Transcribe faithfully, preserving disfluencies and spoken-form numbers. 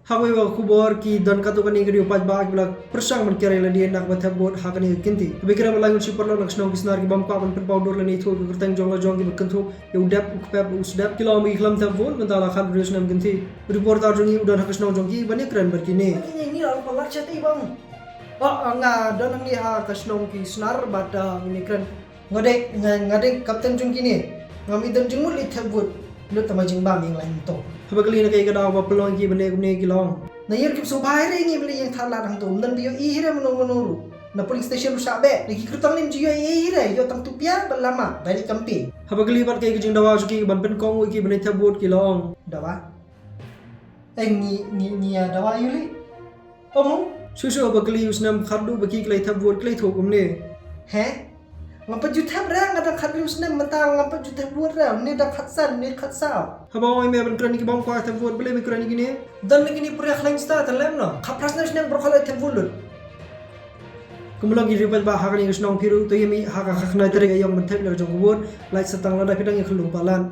Ha kawei ka khubor ki don katto katne ki riew paidbah kiba la pyrshang ban kiar ïa lade na kaba thep vote ha kane ka kynti. Haba kren bad ki nongshun paralok na ka shnong Kisnar ki bym kwah ban pynpaw dur lane ïathuh ïa ka kyrteng jong la jong kiba kynthup ïa u dep, u kpep, u sdep, ki la ong ba ki khlem thep vote mynta la khathynriew snem kynti. Reporter jong ngi u don ha ka shnong jong ki ban ïakren bad kine. Ngi ngi la palat sha te bang. Oh, nga don hangne ha ka shnong Kisnar bad, ah, ngi kren. Nga dei, nga, nga dei kapten jong kine. Ngam don jingmut leit thep vote. Lut tang ba jingbam ïa nga la ïa to. Haba kylli na kaei ka daw ba pynlong ïa ki bane kumne ki la ong. Na ïar ki sngewbha hi re ngi ba leit ïeng thad lad hangto. Ym don ba ïohi hi re mano mano ruh. Na polling station ruh shah beh. Na ki kyrtong lim ju ïohi hi re, ïoh tang tupia bad lama ba leit campaign. Haba kylli bad kaei ka jingdawa jong ki ban pynkohnguh ïa ki bane thep vote ki la ong. Dawa? Eh, ngi, ngi, ngi ïa dawa ïa u lei. Ong mo? Shuh shuh haba kylli u snem khatduh ba ki, ki la thep vote, ki la ïathuh kumne. He? Ngam pat ju thep re, nga dang khathynriew snem mynta, ngam pat ju thep vote re, une dang khatsan, une khatsaw. Haba ong ïa me ban kren ïa ki bym kwah thep vote, balei me kren ïa kine? Don na kine pura khlaiñ sta, te lem noh. Khatphra snem snem baroh khlem thep vote lut. Kumba long ki riew paidbah ha kane ka shnong phi ruh to ïa mih ha ka khyndai tarik ïa ong ban thep ïa la jong ka vote, lait sa tang lada phi dang ïa khlum palat.